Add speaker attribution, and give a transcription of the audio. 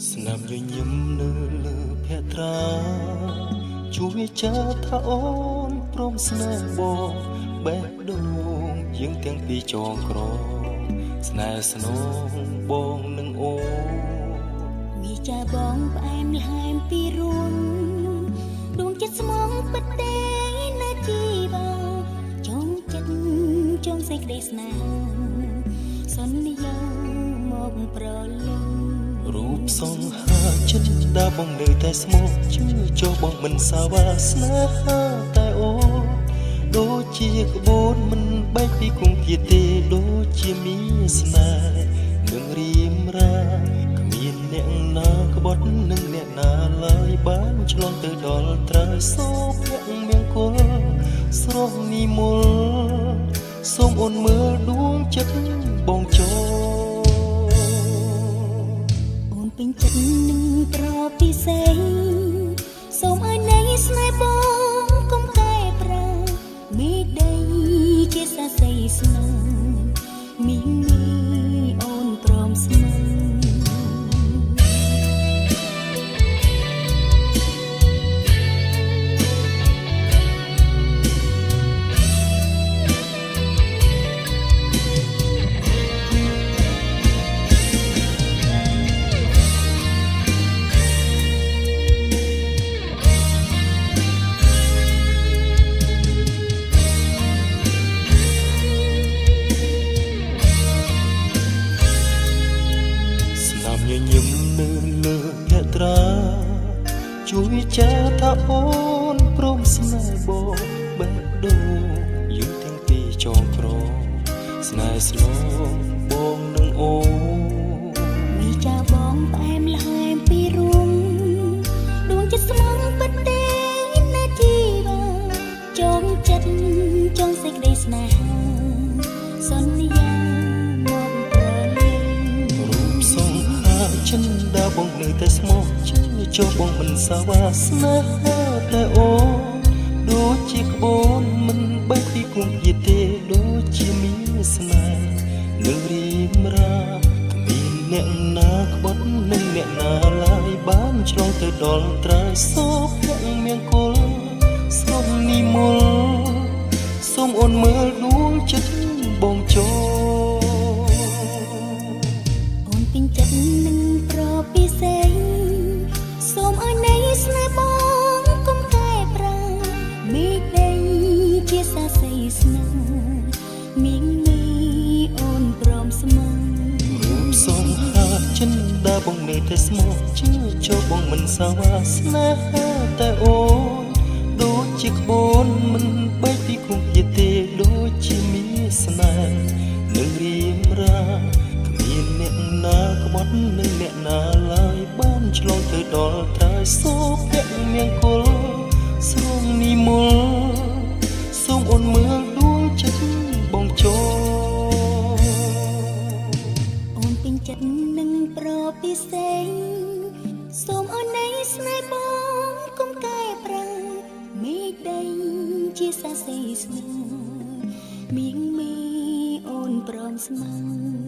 Speaker 1: ស្នាមញញឹមនៅលើភក្ត្រាជួយចាថាអូនព្រមស្នេហ៍បងបេះដូងយើងទាំងពីរចងក្រងស្នេហ៍ស្នងបងនឹងអូន
Speaker 2: វាចាបងផ្អែមល្ហែមពីរួងដួងចិត្តស្មងពិតទេណាជីវ៉ាចងចិត្តចងសេចក្តីស្នេហាសន្យាមកប្រលឹង
Speaker 1: រូបសង្ហាចិត្តដាបងនៅតែស្មោះជឿចុះបងមិនសាវ៉ាស្នេហាតែអូនដូចជាក្បូនមិនបែកពីគង្គាទេដូចជាមានស្នេហ៍នឹងរៀមរាគ្មានអ្នកណាក្បត់នឹងអ្នកណាឡើយបានឆ្លងទៅដល់ត្រើយសូភៈមង្គលស្រស់និមលសូមអូនមើលដួងចិត្តបងចូល
Speaker 2: អូនពេញចិត្តនឹងប្រពិសេសសូមឲ្យនៃស្នេហ៍បងកុំកែប្រែមេដីជាសាសីស្នេហ៍មានមីអូនព្រមស្នេហ៍
Speaker 1: ស្នាមញញឹមនៅលើភក្ត្រាជួយចាថាអូនព្រមស្នេហ៍បងបេះដូងយើងទាំងពីរចងក្រងស្នេហ៍ស្នងបងនឹងអូន
Speaker 2: វាចាបងផ្អែមល្ហែមពីរួងដួងចិត្តស្មងពិតទេណាជីវ៉ាចងចិត្តចងសេចក្តីស្នេហាសន្យាមកប្រលឹង
Speaker 1: រូបសង្ហាចិនដាបងនៅតែស្មោះជឿចុះបងមិនសាវ៉ាស្នេហាតែអូនដូចជាក្បូនមិនបែកពីគង្គាទេដូចជាមានស្នេហ៍នឹងរៀមរាគ្មានអ្នកណាក្បត់នឹងអ្នកណាឡើយបានឆ្លងទៅដល់ត្រើយសូភៈមង្គលស្រស់និមលសូមអូនមើលដួងចិត្តបងចូល
Speaker 2: អូនពេញចិត្តនឹងប្រពិសេសសូមឲ្យនៃស្នេហ៍បងកុំកែប្រែមេដីជាសាសីស្នេហ៍មានមីអូនព្រមស្មង
Speaker 1: រូបសង្ហាចិនដាបងនៅតែស្មោះជឿចុះបងមិនសាវ៉ាស្នេហាតែអូនដូចជាក្បូនមិនបែកពីគង្គាទេដូចជាមានស្នេហ៍នឹងរៀមរាគ្មានអ្នកណាក្បត់នឹងអ្នកណាឡើយបានឆ្លងទៅដល់ត្រើយសូភៈមង្គលស្រងនិមលសូមអូនមើលដួងចិត្តបងចូល
Speaker 2: អូនពេញចិត្តនឹងប្រពិសេសសូមឲ្យនៃស្នេហ៍បងកុំកែប្រែមេដីជាសាសីស្នេហ៍មានមីអូនព្រមស្មង